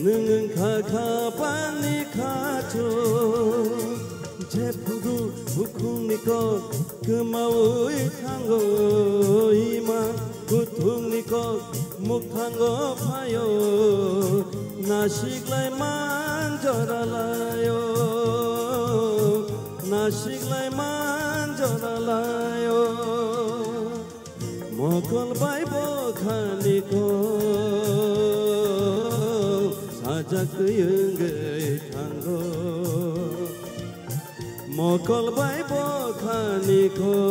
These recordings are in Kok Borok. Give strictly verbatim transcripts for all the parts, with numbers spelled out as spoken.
Nwng wngkha kha bangni khachu, jephuru bukhukni kok kwmaui thango, ima kuthukni kok mukthango phaio, nasiklai man joralaio, nasiklai man joralaio. Mokol bai bokhani kok sajak twi wngwi thango. Mokol bai bokhani kok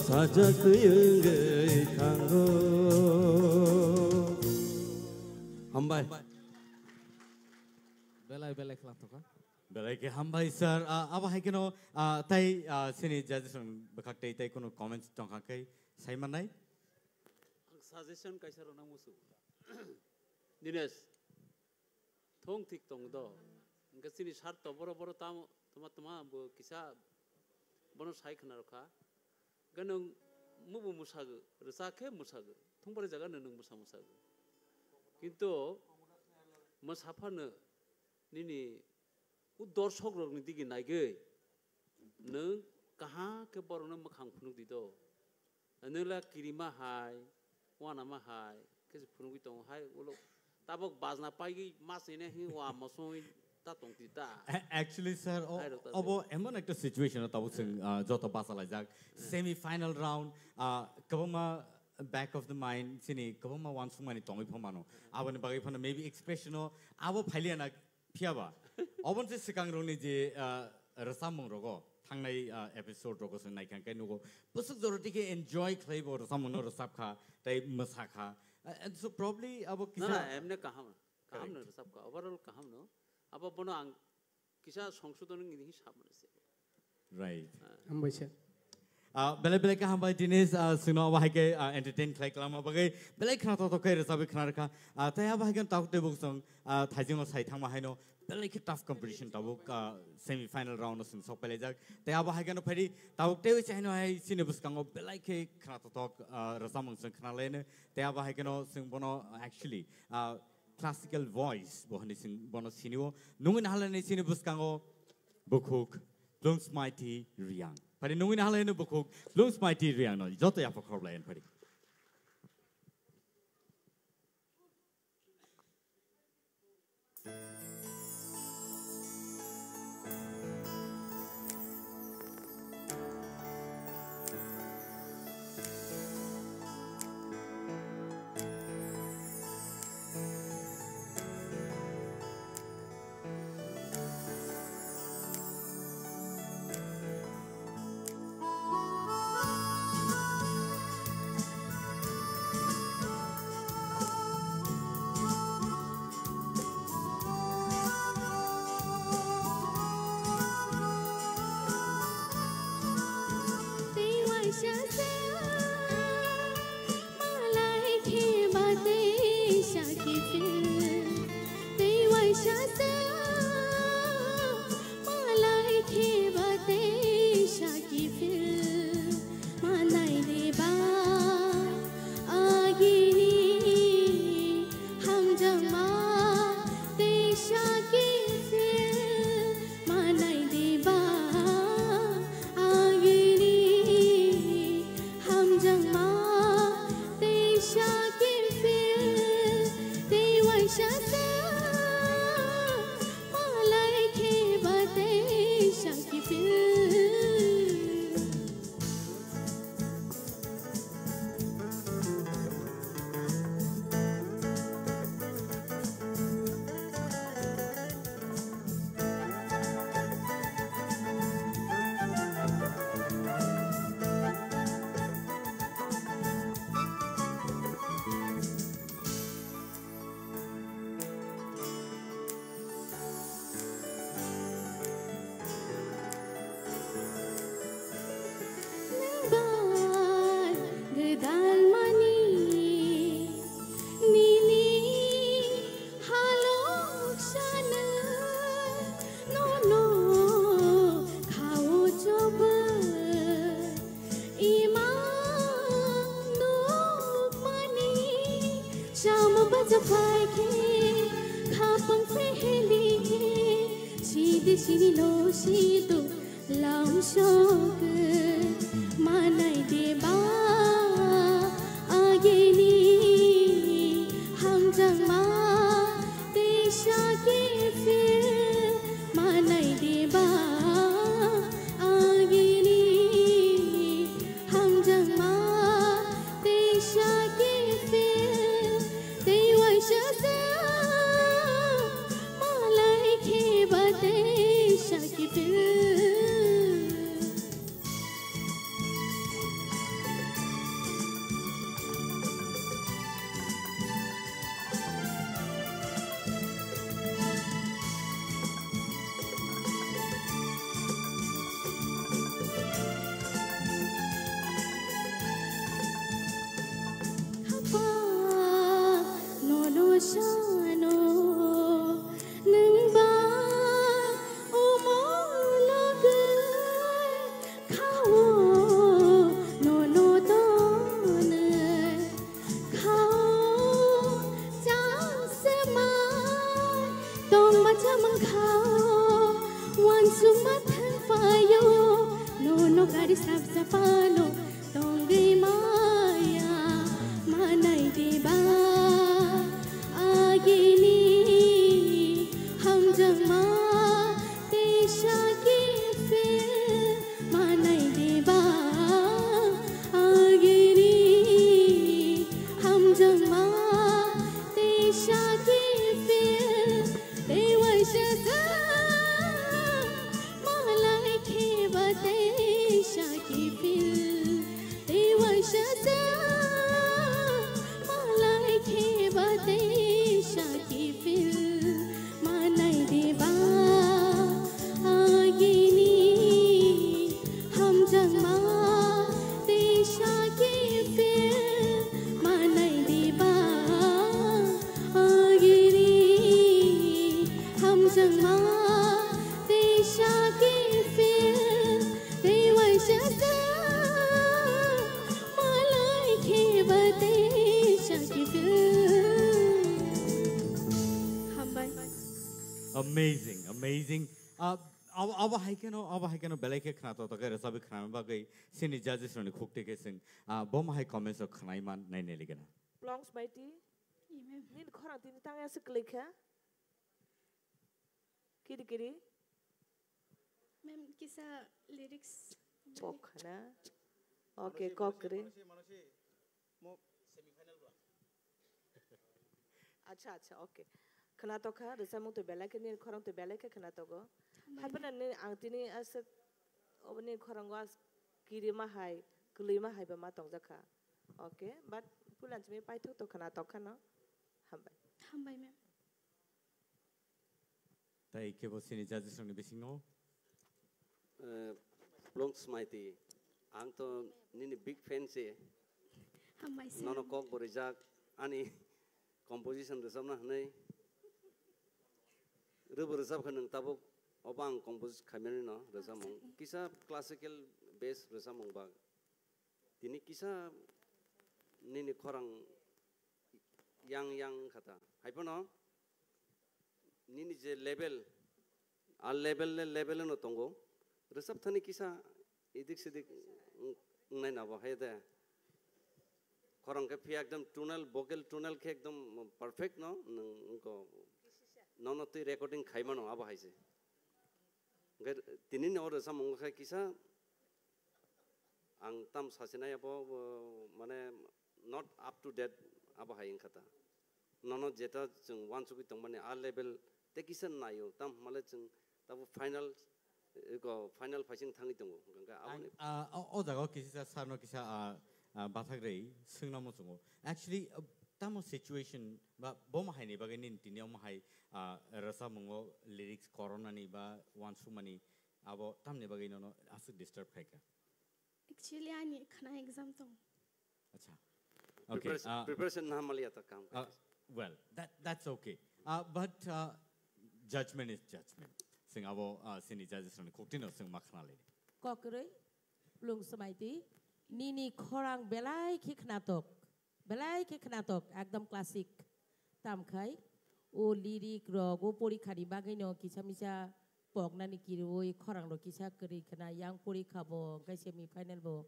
sajak twi wngwi thango. Hambai. Belai belai khwlangthoka. Belai khe hambai sir. Ah, abo hai kheno, ah, tai, ah, sini judges rok bwkhak tei tai kono comments tongkha khe sai mannai. Ang suggestion kaisa rwna musu. Dinesh, thung thik tong do. Hwnkhe chini sir to boro boro tamo, tama tama bo kisa bono sai khna rokha. Hwnkhe nwng mubu mwsagw, rwchak khe mwsagw. Thungbarwi jaga nwng mwsa mwsagw. Kintu mwsaphano nini o dorshok rokni digi naigwi nwng kaham khe borokno mwkhang phunuk di do. Nwng la kirima hai, uanama hai, khe se phunugwi tongo hai, ulo tabok bajna paigwi masine hi ua mosoi ta tongti ta. A-, actually, sir, o-, Hai rok ta obo se. Emon ekta situation o tabuk chwng, ah, joto bachalaijak. Semi final round, ah, kwbangma back of the mind, chini kwbangma uansukmani tongwi pho mano. Aboni bagwi phano maybe expression o abo phailiya na phiyaba. Oboni se swkang rokni je, ah, rwchapmung rogo, thangnai, ah, episode rogo chwng naikha khe nugo. Bwswk jora dikhe enjoy khlai bo rwchapmung no rwchapkha, tei mwsakha. Ah, and so probably abo Na, kisa na, emne kaham. Kaham no Correct. Rwchapkha. Overall kaham no. Abo bono ang kisa songsodon wngwi hinwi samani se. Right. Hambai sir. Ah, belai belai khe hambai Dinesh, ah, chwngno abo hai khe, ah, entertain khlai kwlangma bagwi belai khna toktok khe rwchapwi khna rwkha. Ah, tei abo hai khe tabuk tei buk chwng, ah, thaijingo sai thangma haino belai khe tough competition tabuk, ah, semi final round o chwng sok pailaijak. Tei abo hai kheno phaidi tabuk tei se haino hai chini bwskango belai khe khna toktok, ah, rwchapmung chwng khna laino. Tei abo hai kheno chwng bono actually, ah, classical voice bo hinwi chwng bono sinio. Nungwi nahalani chini bwskango bukhuk Plungsmaiti Riang. Phaidi nungwi nahalani bukhuk Plungsmaiti Riang no joto yapha khorok lai phaidi. Chama bacha phai khe, khapang pheheli khe, sidi sini lo sido lam sok. Manai deba ageni hamjang ma, teisa ke feel. Manai deba ageni hamjang ma, teisa ke feel. Tei waisa sa malai khe ba teisa ke feel. Khapa nono sano nwngba omo logwi khao nono tonwi khao chasma tongma chamang khao wansukma thang phaio nono gari sap sapano tongwi maya manai diba agini hamjangma teisa kifil manai diba agini hamjangma teisa kifil tei waisa sa malai kheba teisa kifil. Tei waisa sa malai kheba teisa kifil manai diba agini hamjangma teisa kifil manai diba agini hamjangma teisa kifil. Tei waisa sa malai kheba teisa kifil. Hambai. Amazing, amazing. Ah, abo, abo hai kheno, abo hai kheno belai khe khna to, to khe rwchapwi khna bagwi sini judges rokni khukti khe chwng, ah, bo ma hai comments rok khnai man nai nai ligana. Plongs Maiti, nini khorang tini tang ya se kwlai kha? Kiri kiri. Ma'am, kisa lyrics. Kok khana. Okay, kok kiri. Acha, acha, okay. Khna tokha, rwchapmung twi belai khe, nini khorang twi belai khe khna togo. Haphano ni ang tini aswk, oboni khorango as kiri ma hai, kwlwi ma hai ba ma tongjak kha. Okay, but puila simi paithak to khna tok khano. Hambai. Hambai, ma'am. Tai kebo sini judges rokni bisingo. Eh, Plongs Maiti, ang to nini big fan se. Hambai se. Nono kok bo rijak, ani composition rwchapna hwnwi. Rwbo rwchap kha nwng tabuk, obo ang compose khaimani no rwchapmung. Acha. Kisa classical bass rwchapmung ba. Tini kisa nini khorang yang yang kha ta. Hai phano nini je level, a level le level no tongo. Rwchap thani kisa idik sidik wng-, wngnai nabo hai de. Khorang khe phiya ekdom tonal, vocal tonal khe ekdom perfect no, nwng wngkho nono twi recording khaimano abo hai se. Hwnkhe tini ni o rwchapmung khe kisa ang tam sachinai abo, bo, mane not up to date abo hai wngkha ta. Nono jeta chwng uansugwi tongmani a level tei kisa naio, tam hwnmale chwng tabuk final, eko final phaising thangwi tongo. Hwnkhe Ang, aboni ah, o, o jaga o kisa sir no kisa, ah, ah, bathak rei swngna muchungo. Actually, ah, tamo situation ba bo ma hai ni bagwi nini tini omo hai, ah, rwchapmungo lyrics koronani ba uansukmani abo tamni bagwi nono aswk disturb khai kha? Actually, ani khna exam tong. Acha. Okay, Preparation, ah, preparation na hamaliya ta kam ah, kha. Well, that, that's okay. Ah, but, ah, judgment is judgment. Chwng abo, ah, sini judges rokni khukti no chwng ma khna lai. Kokrwi, Plongs Maiti, nini khorang belai khe khnatok. Belai khe khwnatok, ekdom classic. Tamkhai o lyric rok, o porikha ni bagwi no kisa misa poknani kirwi khorang rok kisa kwrwi khna, yang porikha bo, hwnkhe semi final bo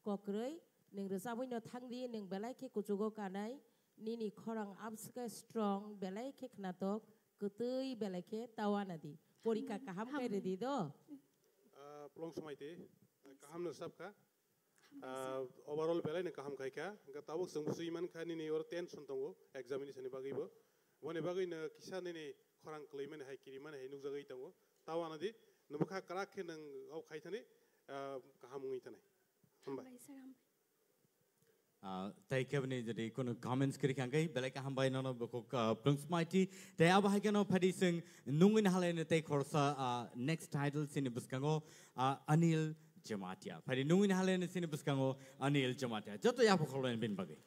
kokrwi. Nwng rwchabwi no thangdi, nwng belai khe kuchugo kanai, nini khorang abs khe strong, belai khe khwnatok, kwtwi belai khe ta uanadi. Porikha kaham khe rwdi do. Ah, Plong Smaiti, kaham no sap kha. Ah, overall belai no kaham khai kha. Hwnkhe tabuk chwng busi man kha nini oro tension tongo examination ni bagwi bo. Boni bagwi no kisa nini khorang kwlwi mani hai kiri mani hai nukjagwi tongo. Ta uanadi, nwng bwkha kwrak khe nwng o khai thani, ah, kaham wngwi thani. Hambai. Hambai, sir, hambai. Ah, tei kebni jodi kono comments kiri kha hwnkhe belai kaham bai nono bukhuk, ah, Plung Smaiti. Tei abo hai kheno phadi chwng nungwi nahalai no tei khorsa, ah, next title chini bwskango, ah, Anil Jamatia. Phadi nungwi nahalai no chini bwskango Anil Jamatia. Joto yapha khorlo bini bagwi.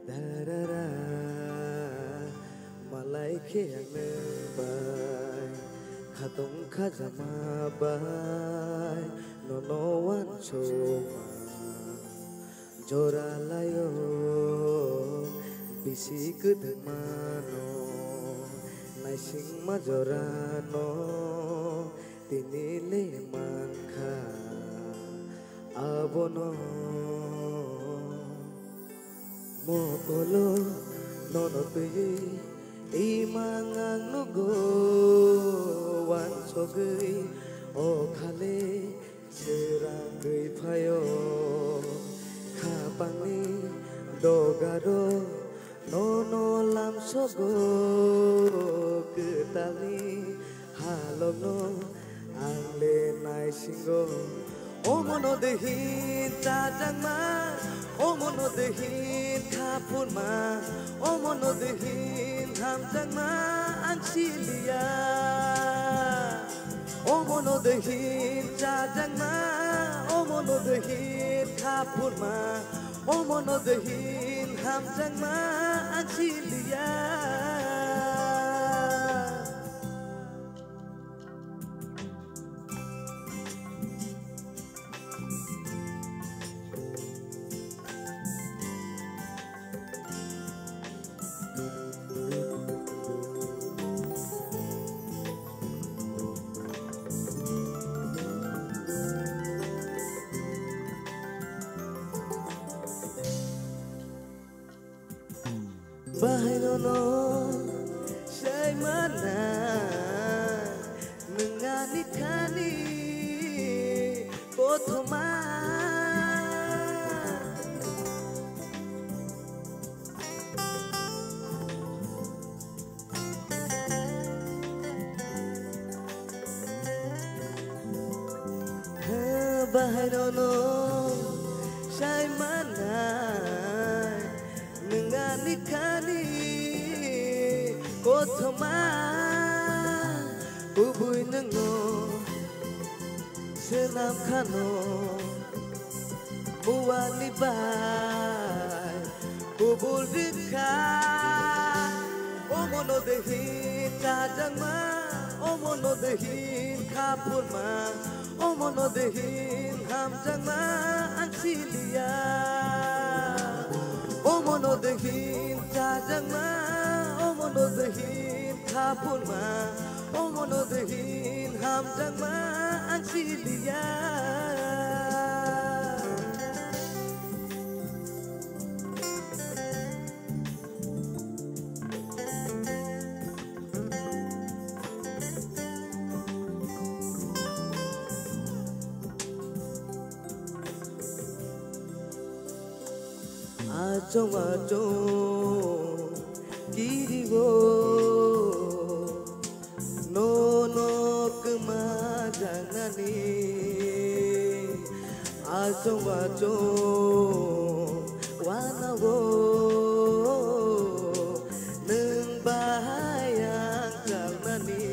Darara, malai khe ang nwng bai, khatong khajama bai, nono uansukma jora laio, bisi kwdwngmano naisingma jorano. Tini le mankha abono. Mokolo nono twiwi imang ang nugo, wansogwi o khale srangwi phaio. Khapangni dogaro nono lamsogo, kwtalni halokno ang le naisingo. Omono de hin chajakma, omono de hin khapurma, omono de hin hamjakma ang siliya. Omono de hin chajakma, omono de hin khapurma, omono de hin hamjakma ang siliya. Bahaino no sai mana, nwng ani thani kothoma. Bahaino no sai manai, nwng ani thani kothoma, kubui nwngno swnam khano, buani bai kubul rikha. Omono de hin chajakma, omono de hin khapurma, omono de hin hamjakma ang siliya. Omono de hin chajakma, omono de hin khapurma, omono de hin hamjakma ang siliya. Achong achong kiriwo, nono kwma jangnani. Achong achong wanawo, nwng bahai ang kalnani.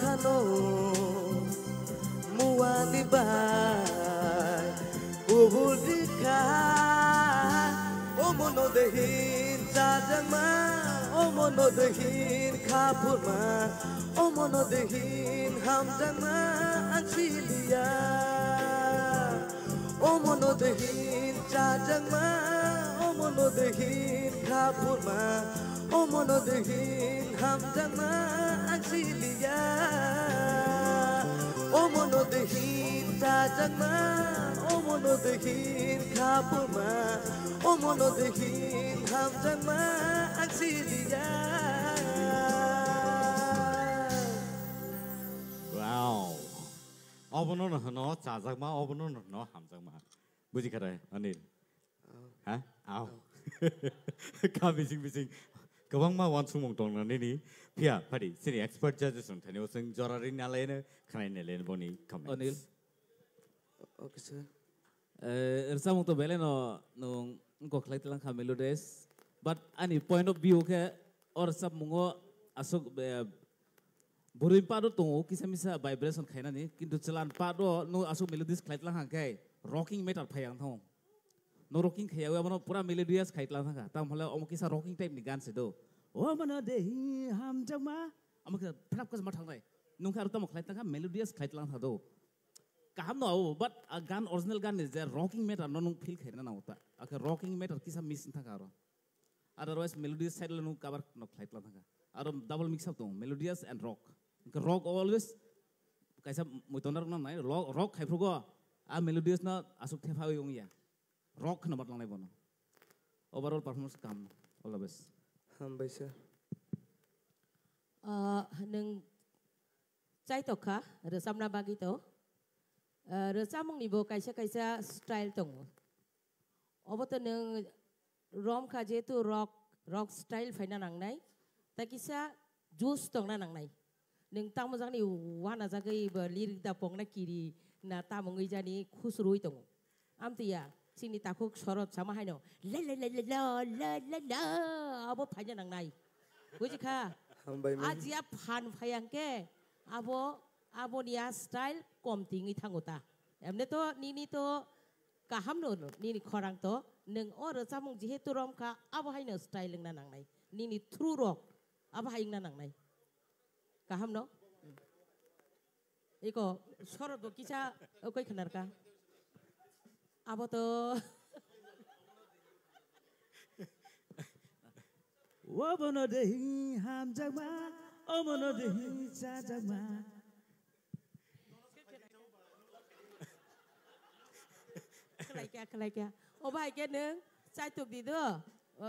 Thano muani bai kubul rikha. Omono dehin chajakma, omono dehin khapurma, omono dehin hamjakma ang siliya. Omono dehin chajakma, omono dehin khapurma, omono dehin hamjakma ang siliya. Omono dehin chajakma, omono dehin khapurma, omono dehin hamjakma ang siliya. Wow. Obono no hwno chajakma, obono no hwno hamjakma. Buji kha de, Anil? Au. Ha? Au. Au. Kha bising bising kwbangma uansukmung tong na nini. Phiya, phadi, chini expert judges rok thani o chwng jora ri nalaino, khnai nalaino boni comments. Anil. O-, okay, sir. Eh, rwchapmung to belai no nwng wngkok khlai tlang kha melodies. But ani point of view khe o rwchapmungo aswk, eh, bwrwi part o tongo kisa misa vibration khainani, kintu chwla part o nwng aswk melodies khlai tlang kha khe rocking matter phai ang thango. No rocking khaiya abono pura melodious khai tlang thangkha. Tamo hwnle omo kisa rocking type ni gan se do. O mano de hi hamjakma. Omo kisa phrap kisa ma thangnai. Nung khe aro tamo khlai tangkha melodious khlai tlang tha do. Kaham no abo, but a gan original gan ni je rocking matter no nung feel khaina nango ta. Akhe rocking matter kisa miss thangkha aro. Otherwise melodious side le nung cover no khlai tlang thangkha. Aro double mix up tongo, melodious and rock. Hwnkhe rock always kaisa muitonda rok nang nai, rock, rock khai phrugo a melodious no aswk thepha wi wngya. Rock kheno batlangnai bono. Overall performance kaham. All the best. Hambai sir. Ah, nwng chaitok kha rwchapna bagwi to. Ah, rwchapmungni bo kaisa kaisa style tongo. Obo to nwng rom kha jehetu rock, rock style phaina nangnai. Ta kisa juice tongna nangnai. Nwng tamo jakni uanajagwi ba lirik da pokna kiri na tamo wngwi jani khusrwi tongo. Amtwi ya, chini takhuk sorot sama haino, la la la la la la la la, abo phaina nangnai. Buji kha? Hambai man. Ajia phan phai ang khe, abo, aboni a style kom tingwi thango ta. Emne to nini to kaham no, no, nini khorang to, nwng o rwchapmung jehetu rom kha, abo haino style wngna nangnai. Nini through rok, abo hai wngna nangnai. Kaham no? Iko, sorot bo kisa, okoi khnarka. Abo to. Obono de hi hamjakma, omono de hi chajakma. Khlai kya, khlai kya. O bai khe nwng chaitok di do. O.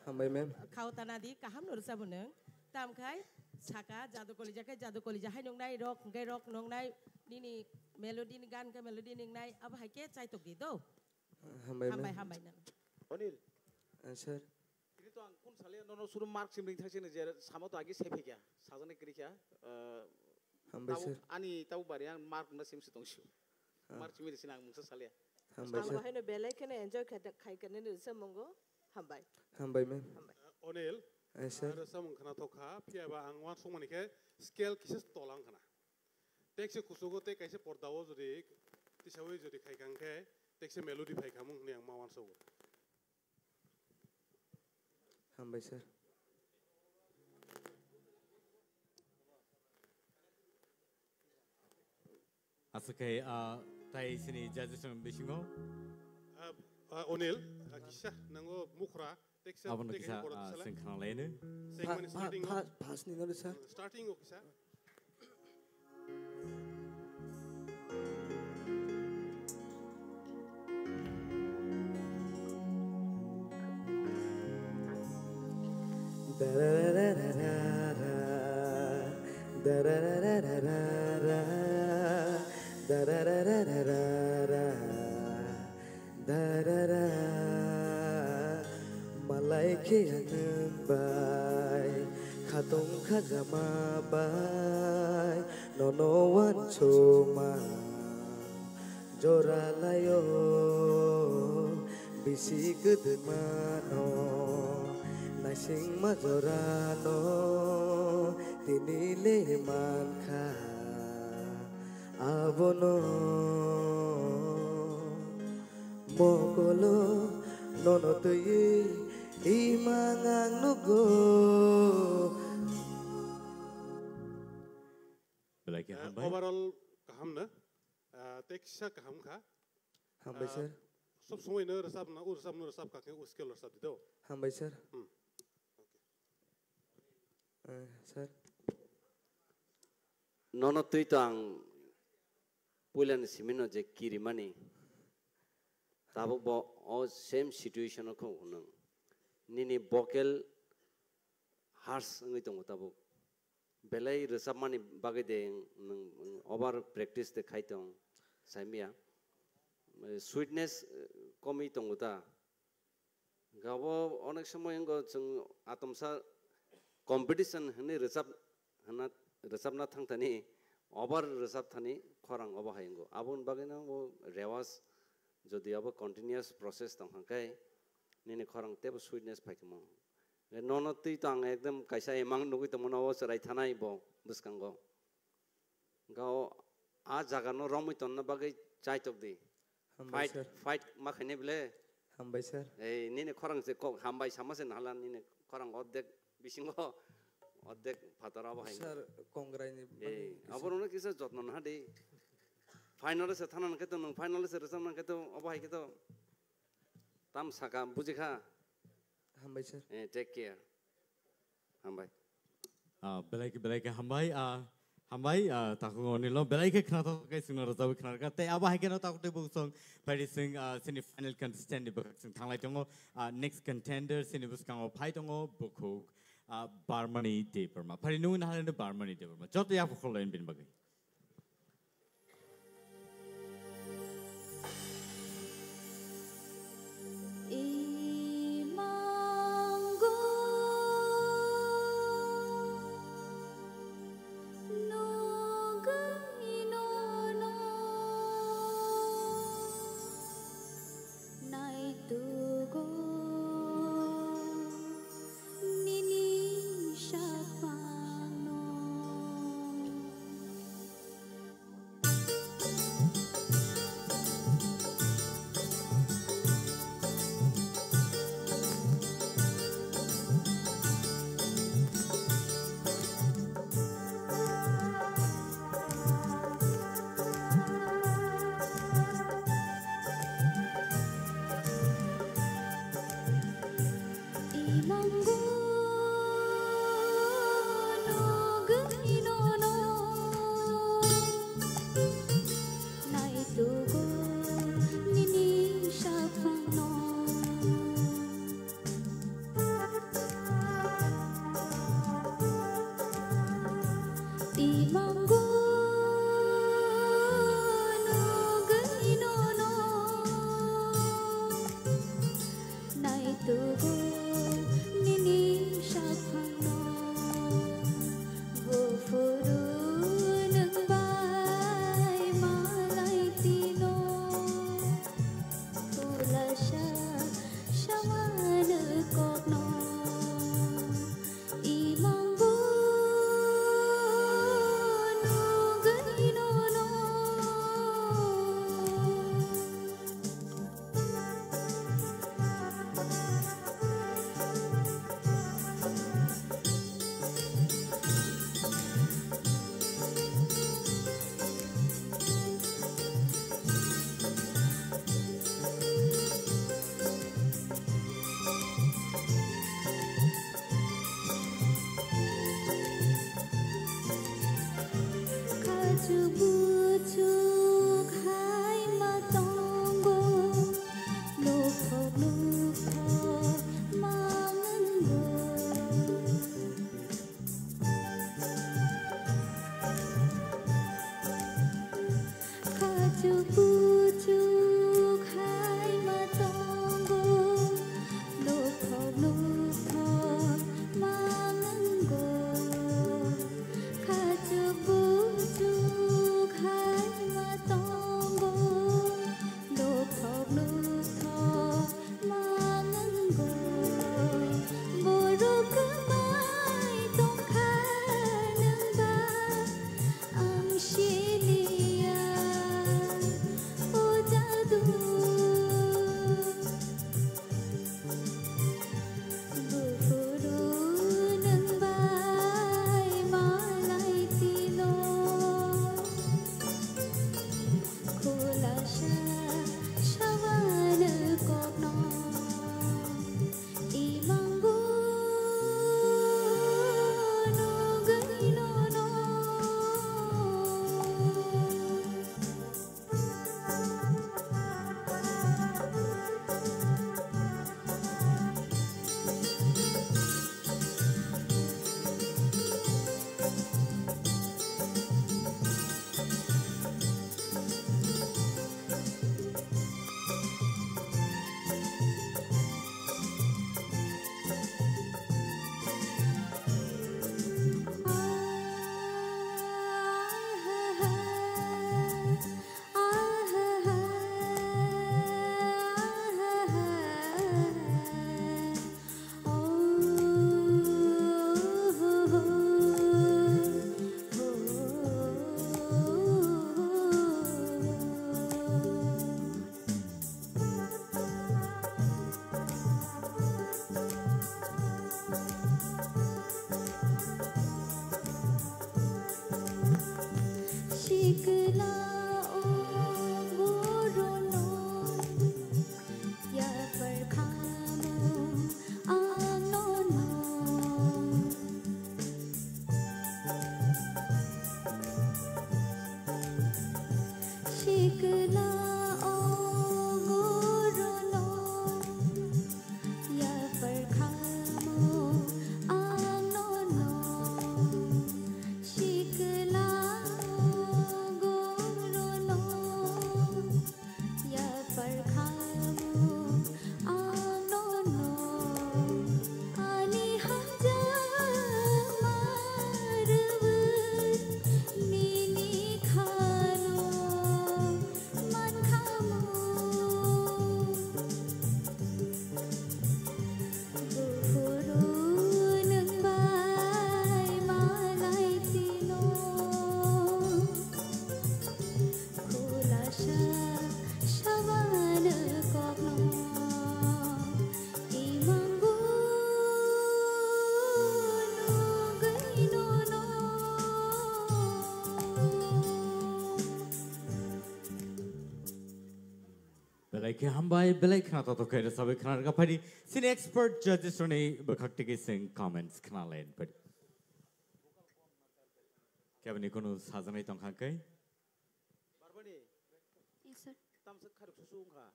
Hambai ma'am. Khao tana di, kaham no rwchabo nwng. Tam khai saka jadu kolija khe jadu kolija hai nungnai, rock hwnkhe rock nungnai, nini melody ni gan khe melody nungnai, abo hai khe chaitok di do. Hambai ma'am. Hambai, hambai nang. Onil. Ah, sir. Tini to ang kun sale nono suru mark sim ring thak sini je samo to agi sephikya, sajani krikya, eh, Hambai, tabuk sir. Ani tabuk bari ang mark na sim si tong siu. Ah. Mark chimi sini ang mungsa salia. Hambai, sir. Ang haino belai kheno enjoy khai, khai kene ni se mongo. Hambai. Hambai, ma'am. Hambai. Eh, Onil, eh, sir. Ang rwchapmung khna thok kha, phiya ba ang uansukmani khe scale kisa tolang khna. Tekse kuchugo tei kaisa pordao jodi tisawi jodi khai kha hwnkhe tekse melody phai kha mung hwnwi ang ma uansugo. Hambai, sir. Aswk khe, ah, tai sini judges ni bisingo. Ah, ah, Onil, ah, kisa nango mukhra, teksa, abono teksa kisa, borok ah, sala. Sengkha laino. Sengmani pha-, pha-, starting o. Pha-, first ni no, sir. Starting o kisa. Darara, malai khe ang nwng bai, khatong khajama bai, nono uansukma jora laio, bisi kwdwma no, naisingma jora no, Tini le mankha abono mokolo nono twi imang ang nugo. Belai khe Eh, hambai. Overall kaham na? Ah, tei kisa kaham kha. Hambai, Ah, sir. Sob somoi no rwchapna, o rwchapno rwchap kha khe o scale rwchap di do. Hambai, sir. Hmm. Okay. Eh, sir. Nono twi to ang puilani simino je kirimani. Tabuk bo o same situation o kho nwng. Nini vocal harsh wngwi tongo tabuk. Belai rwchapmani bagwi de nwng over practice de khai tong, saimya. Sweetness, eh, komwi tongo ta. Gabo onek somoi wngkha chwng atomsa competition hwnwi rwchap hwnna, rwchapna thangthani over rwchap thani khorang obo hai wngo. Aboni bagwino bo rewas jodi abo continuous process tong kha khe nini khorang teibo sweetness phaikhe mo. Nono twi to ang ekdom kaisa imang nugwi tongmano o chwrai thanai bo bwskango. Gao a jaga no romwi tonna bagwi chaitok di. Hambai, fight, sir. Fight ma khainai bile. Hambai, sir. Ei, nini khorang se kok hambai sama se nahala nini khorang ordek bisingo ordek phatar abo hai. Sir, kongrai ni. Ei, mani abo rono kisa jotno naha di. Final se thana nang khe to nwng final se rwchap nang khe to abo hai khe to tam saka buji kha. Hambai, sir. Eh, take care. Hambai. Ah, belai khe, belai khe hambai, ah, hambai, ah, takhuk onilo, belai khe khnathok khe chwngno rwchapwi khnarwkha. Tei abo hai kheno takhuk tei bukhuk song phaidi chwng, ah, chini final contestant ni bwkhak chwng thanglai tongo. Ah, next contender chini bwskango phai tongo bukhuk, ah, Barmani Debbarma. Phaidi nungwi naharino Barmani Debbarma. Joto yapha khorlaini bini bagwi. Imango nugwi nono naitugo nini saphangno. Imango nugwi nono naitugo nini saphangno. Imango nugwi nono naitugo nini saphangno. Buphuru nwng bai malai tino. Khulasa samano kokno. Imango nugwi nono Kachuk buchuk hai ma tongo, nukthok nukthok ma wngo. Kachuk buchuk hai ma tongo, nukthok nukthok ma wngo. Kachuk buchuk Sikla o guru no, yapar khamo ang no no. Sikla o guru no, yapar khamo ang no no. Sikla o guru no, yapar khamo ang no no. Ani hamjak marwk nini khalo man khamo. Buphuru nwng bai malai tino. Khulasa saban kokno imang bo nugwi nono. Belai khe hambai, belai khna totok khe rwchabwi khna rwkha phaidi. Chini expert judges rokni bwkhak tigi sing comments khna line phaidi. Keboni kunu sajaknai tongkha khe? Barbani. Yes, sir. Tamsa kharuk susu wngkha.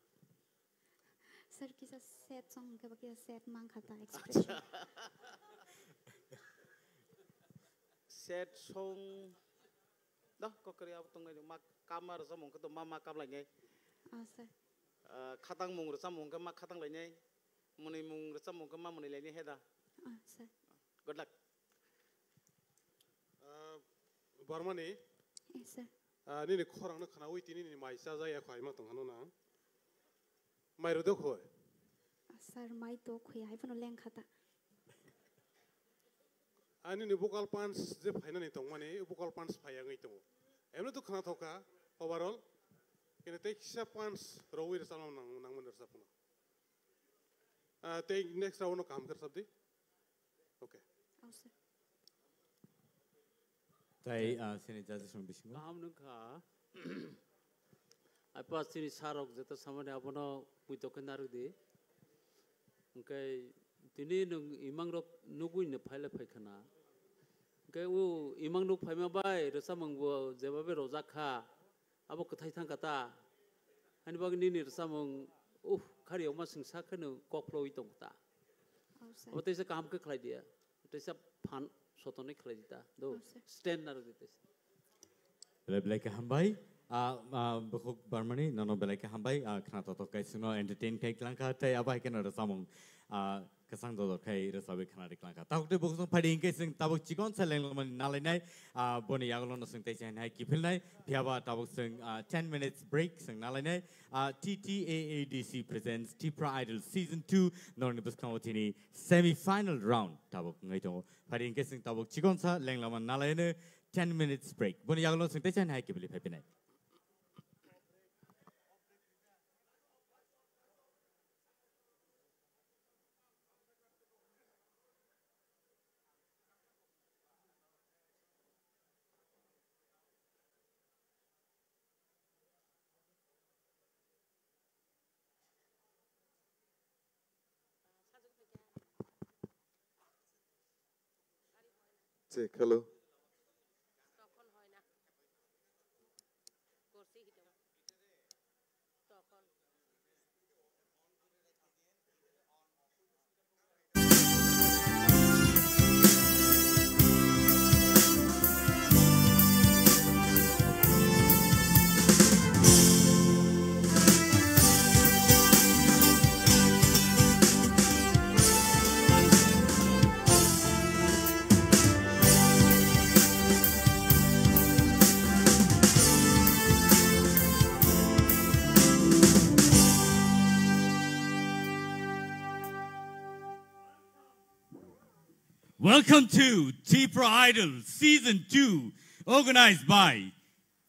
Sir, kisa set song hwnkhe ba kisa set mankha ta expression. Set song. Doh, kokori abo tongnai ma kama rwchapmung khe to ma ma kamlainai. Ah, sir. Ah, khatang mung rwchapmung khe ma khatang lainai. Mwnwi mung rwchapmung khe ma mwnwi lainai he da. Ah, sir. Good luck. Ah, Bormani. Yes, sir. Ah, nini khorang no khnaui tini nini mai cha jaya kho aima tong hano na. Mai rwdo khoi. Sir, mai to khoi hai phano lengkha ta. Ani ni vocal punch je phainani tongmani, vocal punch phai wngwi tongo. Emno to khna thoka overall. Kene tei kisa punch rwi rwchapna nang, nang mani rwchapna. Ah, tei next round no kaham khe rwchapdi. Okay. Oh, sir. Tai, ah, sini judges rok bisingo. Kaham nung kha. Apa sini sarok jeta samani abono puito khe narwk di. Hwnkhe tini nwng imang rok nugwi no phaile phai khna. Hwnkhe o imang nuk phaima bai rwchapmung bo jebabe rojak kha. Abo kwthai thang kha ta. Ani bagwi nini rwchapmung, uh, khari okma singsa kheno kok phlogwi tong kha ta. Oh, sir. Abo teisa kaham khe khlai diya. Teisa phan sotonwi khlai di ta. Do, oh, sir, stand narwk di teisa. Belai belai khe hambai. Ah, ah, Bukhuk Barmani, nono belai khe hambai. Ah, khna totok kai singno entertain kai klang kha, tei abo hai kheno rwchapmung, ah, kwchang dodor khai rwchabwi khna ri klang kha. Tabuk tei bukhuk song phaidi hwnkhe chwng tabuk chikon sa lenglamani nalainai, ah, boni yagulo no chwng teisa hai kiphilnai. Phiyaba tabuk chwng, ah, ten minutes break chwng nalainai. Ah, T T A A D C presents Tipra Idol Season two norni bwskango tini semi final round tabuk wngwi tongo. Phaidi hwnkhe chwng tabuk chikon sa lenglamani nalaino ten minutes break. Boni yagulo chwng teisa hai kiphilwi phaiphinai. Check, hello. Welcome to Tipra Idol Season two, organized by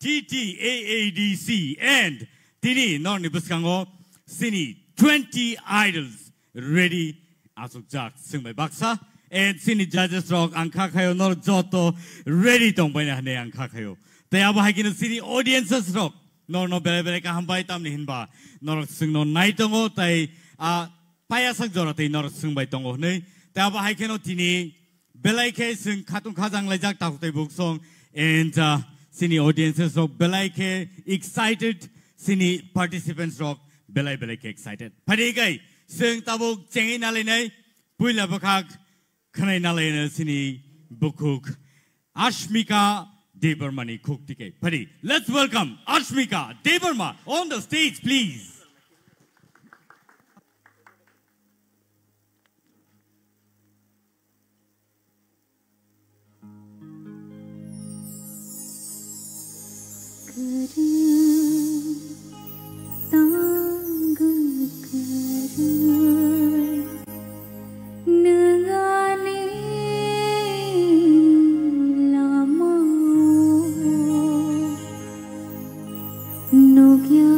T T A A D C and tini norni bwskango sini twenty idols ready asukjak swngbai baksa and sini judges rok ang kha khayo nor joto ready tongbaina hwnwi ang kha khayo. Tei abo hai kheno chini audiences rok norno belai belai kaham bai, tamni hinba norok chwngno nai tongo, tei a payasak jora tei norok chwng bai tongo hwnwi. Tei abo hai kheno tini belai khe chwng khatung khajang laijak takhuk tei buksong, and, uh, chini audiences rok belai khe excited, chini participants rok belai belai khe excited. Phadi kai chwng tabuk chengwi nalainai, puila bwkhak khwnai nalainai chini bukhuk Ashmika Debbarma ni khuk tike. Phadi, let's welcome Ashmika Debbarma on the stage, please. Nukya,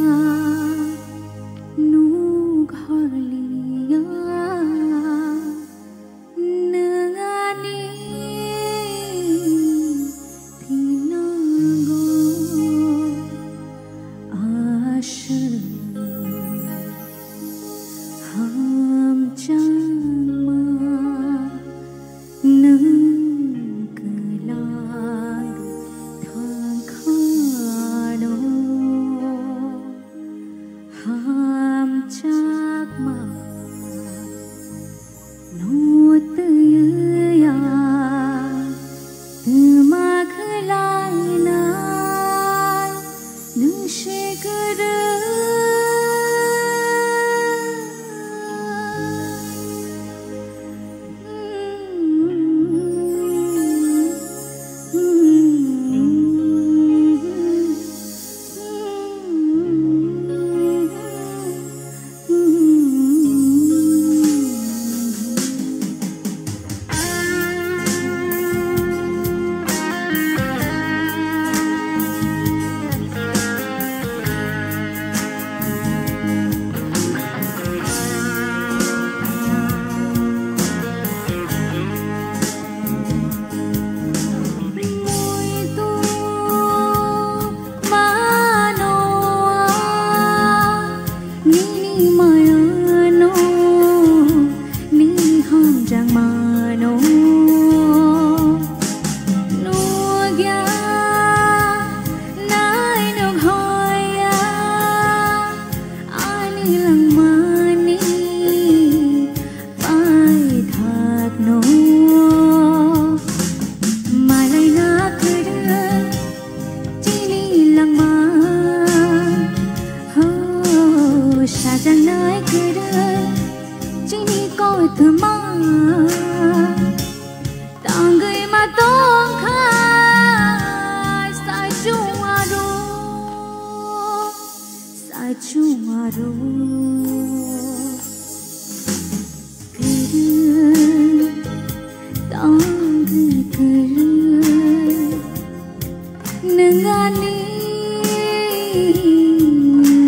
nuk harliya. Nangani tinago aswk hamjakma nwng kwlai thangkhano. Hamjakma no twiya, twma khwlainai nwng se kwrwi. Nini mayano, nini hamjakmano nukya, nai nukhoya, ani langmani paithakno malaina kwrwi. Chini langma, ho, sajaknai kwrwi, chini kothoma. Tangwi ma tongkha, sachung aro, sachung aro. Kwrwi, tangwi kwrwi, nwng ani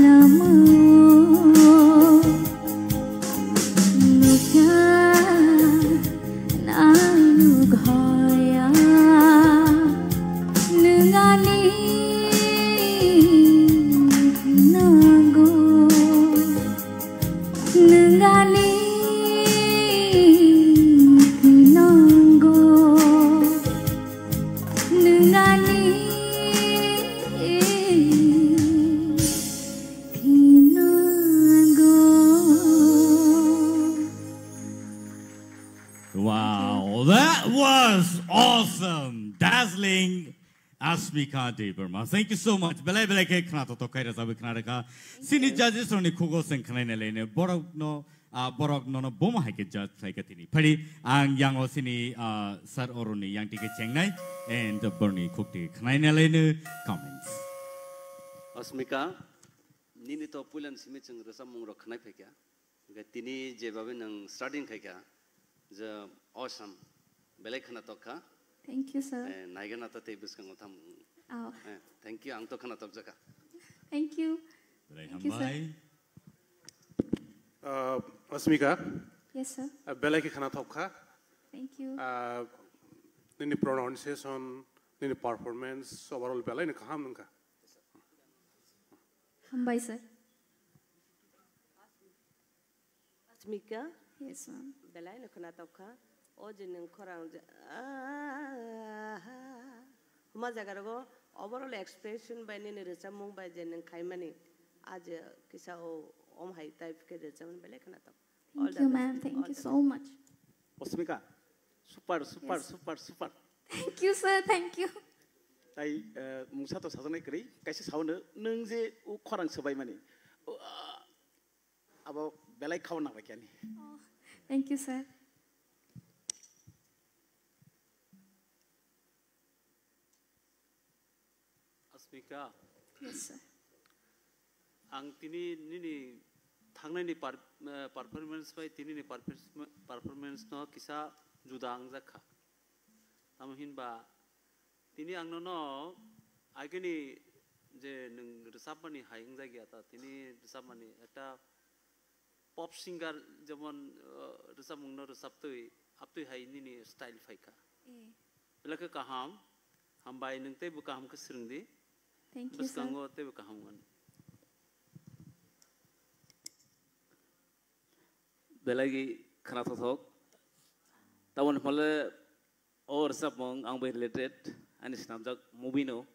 lama nukya, nai nukhoya, nwng ani nango. Nwng ani thinango, nwng ani thinango. Wow, that was awesome, dazzling. Ashmika Debbarma, thank you so much. Belai belai khe khna totok khai rajabwi khna rwkha. Chini judges rokni khugo chwng khnaina laino borok no, ah, borok nono bomo hai khe judge khlai kha tini. Phari ang yango chini, ah, sir oroni yang tike chengnai and borni khuk tike khnaina laino comments. Ashmika, nini to puilan simi chwng rwchapmung rok khnai phaikha. Hingke tini jebabe nwng starting khaikha, je awesome, belai khwna tokkha. Thank you, sir. Eh, naigana ta tei bwskango tham. Oh. Eh, thank you, ang to khwna tokjakha. Thank you. Belai Thank you, sir. Hambai. Uh, Asmika. Yes, sir. Uh, belai khe khwna tokkha. Thank you. Uh, nini pronunciation, Nini performance overall belai no kaham wngkha. Hambai sir. Asmika, yes ma'am. Belai no khwnatok kha. O je nwng khorang je, ah, huma jaga rogo overall expression bai nini rwchapmung bai je nwng khaimani, a je kisa o om hai type khe rwchapmani belai khwnatok. All the best. Thank you, ma'am. Thank you so much. Asmika, super, super, super, super. Thank you, sir. Thank you. Tai, eh, mungsa to sajaknai kwrwi, kaisa saono, nwng je o khorang swbaimani, o, ah, abo belai khao nangbai khe ani. Oh, thank you, sir. Asmika. Yes, sir. Ang tini nini thangnaini par-, eh, performance bai tinini performance no kisa juda wngjak kha. Tamo hinba tini ang nono agini je nwng rwchapmani hai wngjak ya ta, tini rwchapmani ekta pop singer jemon, uh, rwchapmungno rwchaptwi, aptwi hai nini style phaikha. Eh. Belai khe kaham, hambai nwng teibo kaham khe swrwngdi. Thank you, sir. Bwskango teibo kaham wngmani. Belai khwnathok. Taboni hwnle O rwchapmung ang bai related, ani swnamjak movie no,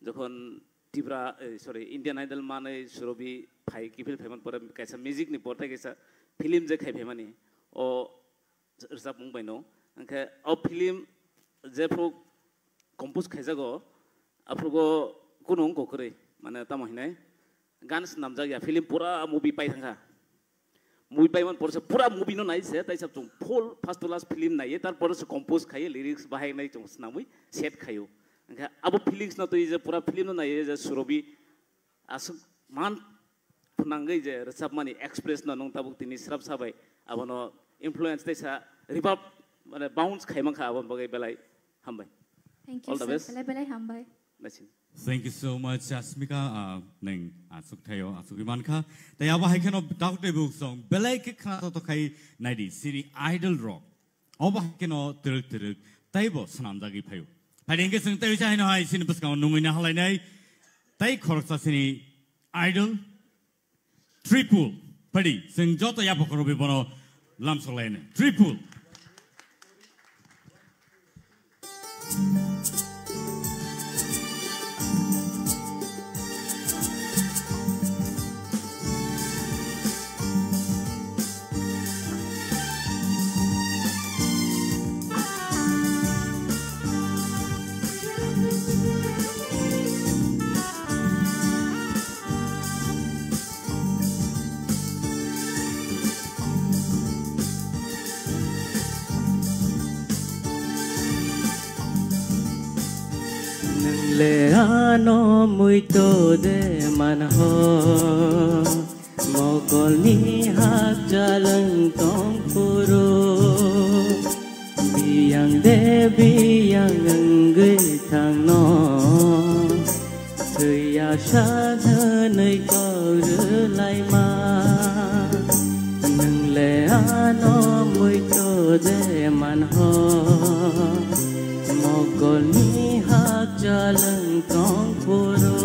jokhon Tripura, eh, sorry, Indian Idol manwi Surobi phai kiphil phaiman pore kaisa music ni portai kaisa film je khai phaimani, o rwchapmung bai no. Hwnkhe o film jephru compose khaijago, aphrugo kunu wngkha kwrwi, mane tamo hinai gan swnamjak ya, film pura movie pai thangkha. Movie paiman porse pura movie no nai se, taisa chwng full first to last film naiye, tar porse compose khaiye, lyrics bahai nai chwng swnamwi set khaio. Hwnkhe abo feelings no twi je pura film no naiye je Surobi aswk man phwnangwi je rwchapmani express no nwng tabuk tini srap sabai abono influence taisa reverb mane bounce khaimankha aboni bagwi belai hambai. Thank you, sir. All the best. Belai belai hambai. Naising. Thank you so much, Asmika. Ah, nwng aswk thaio, aswk mankha. Tai abo hai kheno daktwi buksong belai khe khwnathok khai naidi sini idol rok. Obo hai kheno twrwk twrwk taibo swnamjagwi phaio. Phaidi hwnkhe chwng tei cha haino hai sini bwskango nungwi na halainai. Tai khoroksa sini idol Tripul, padi, chwng joto yapha khoroknwi bono lamsoklaini. Tripul. Nwng le ano muito de manho, mokolni hakchal wng tong phuru. Biyang de biyang wngwi thangno, thwiya sak hwnwi kok rwlaima. Nwng le ano muito de manho, mokolni hakchal wng tong phuru.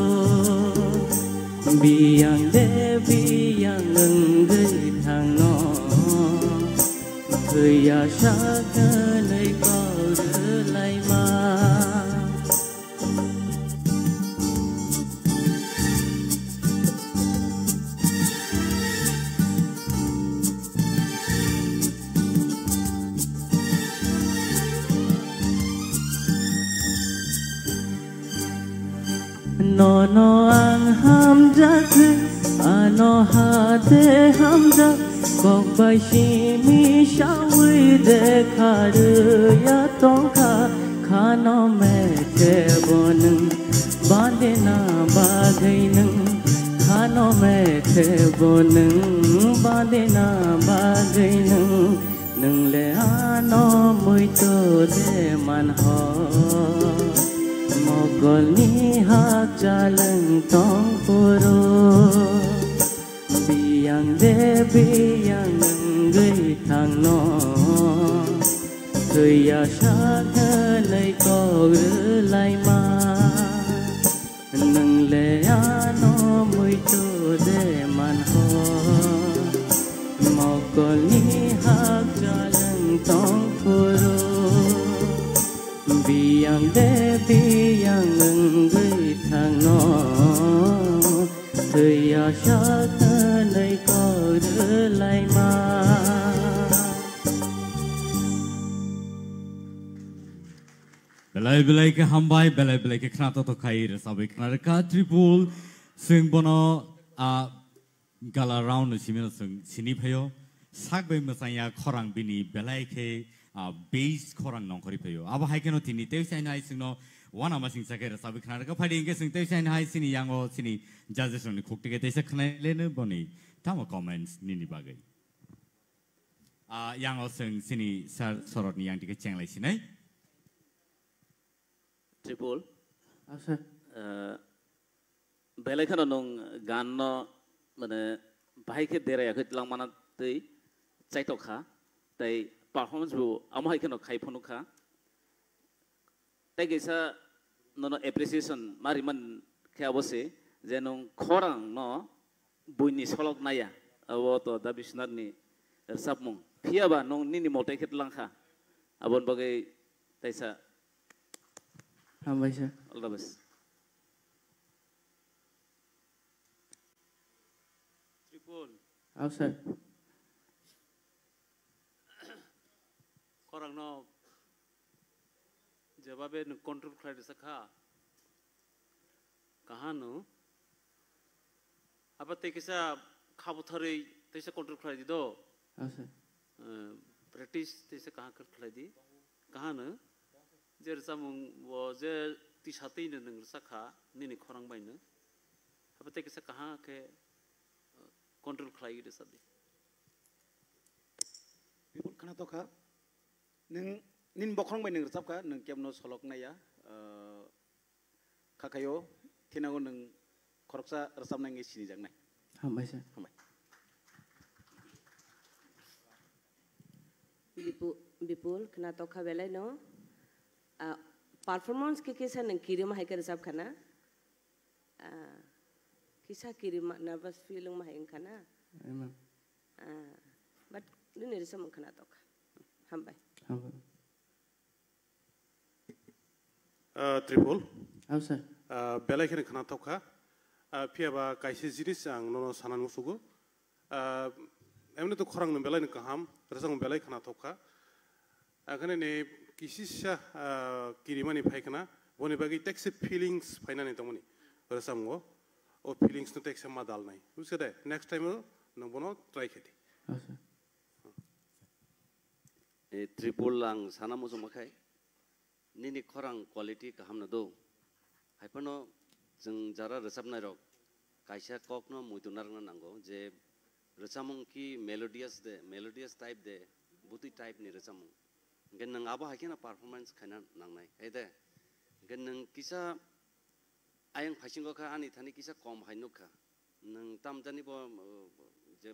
Biyang de biyang wngwi thangno, thwiya sak hwnwi kok rwlaima. Nono ang hamjak, ano hate hamjak, kok bai simi sawi de kharwi ya tongkha, khano methe bo nwng bandina bagwi nwng, khano methe bo nwng bandina bagwi nwng. Nwng le ano muito de manho, mokolni hakchal wng tong phuru. Biyang de biyang wngwi thangno, thwiya sak hwnwi kok rwlai Biyang de biyang wngwi thangno, twiya saknwi kok rwlaima. Belai belai khe hambai, belai belai khe khna to to khai rwchabwi khna rwkha Tripul. Chwng bono, ah, gala round ni simi no chwng sini phaio. Sak bai mwchangya khorang bini belai khe, ah, bass khorang nongkhorwi phaio. Abo hai kheno tini tei chaino hai chwngno wana masing chakhe rwchabwi khna rwkha. Phaidi hwnkhe chwng tei chaino hai chini yango chini judges rokni khuk tike teisa khwnai leno boni tamo comments nini bagwi. Ah, yango chwng chini sir Sorotni yang tike chenglai sinai. Tripul. Ah, sir. Eh, belai kheno nwng gan no, mane, bahai khe dera yakhe tlang mana tei chaitok kha, tei performance bo amo hai kheno khai phunuk kha. Tei kaisa nono appreciation ma riman khe abo se je nwng khorang no buini solok naya, abo to Da Biswanath ni rwchapmung. Phiya ba nwng nini mote khe tlang kha, aboni bagwi taisa Hambai sir. All the best. Tripul. Aw sir. Khorang no jebabe nwng control khlai rwsa kha. Kahano. Abo tei kisa kha butharwi teisa control khlai di do. Aw sir. Eh, practice teisa kaha khe khlai di. Kahano. Je rwchapmung bo je tisa twi no nwng rwchak kha nini khorang bai no. Abo tei kisa kaha khe, eh, control khlai rwchap di. Bipul khna to kha. Nwng nini bokhorong bai nwng rwchap kha, nwng kebno solok naiya, ah, kha khaio, thinango nwng khoroksa rwchapnai wngwi sinijaknai. Hambai sir. Hambai. Bipu-, Bipul, khna tokha belai no. Ah, performance khe kisa nwng kirima hai khe rwchap khana. Ah, kisa kirima nervous feeling ma hai wngkha na. Amen. Ah, but nini rwchapmung khna tokha. Hambai. Hambai. Ah, Tripul. Aw sir. Ah, belai kheno khna tokha. Ah, phiya ba kaisa jinis ang nono sanani musugo. Ah, emni to khorang no belai no kaham, rwchapmung belai khna tokha. Akhane ni kisisa, ah, kirimani phai khna, boni bagwi tekse feelings phainani tongmani rwchapmungo. O feelings no tekse ma dalnai. Bujikhade, next time o nwng bono try khe di. Aw sir. Eh, Tripul ang sana muchungma khai. Nini khorang quality kaham no do. Haiphano chwng jara rwchapnai rok kaisa kok no muitu narwkna nango je rwchapmung ki melodious de, melodious type de, butwi type ni rwchapmung. Hwnkhe nwng abo hai kheno performance khaina nangnai. Hai de. Hwnkhe nwng kisa ayang phaisingo kha ani thani kisa kom hai nukha. Nwng tamjani bo, uh, je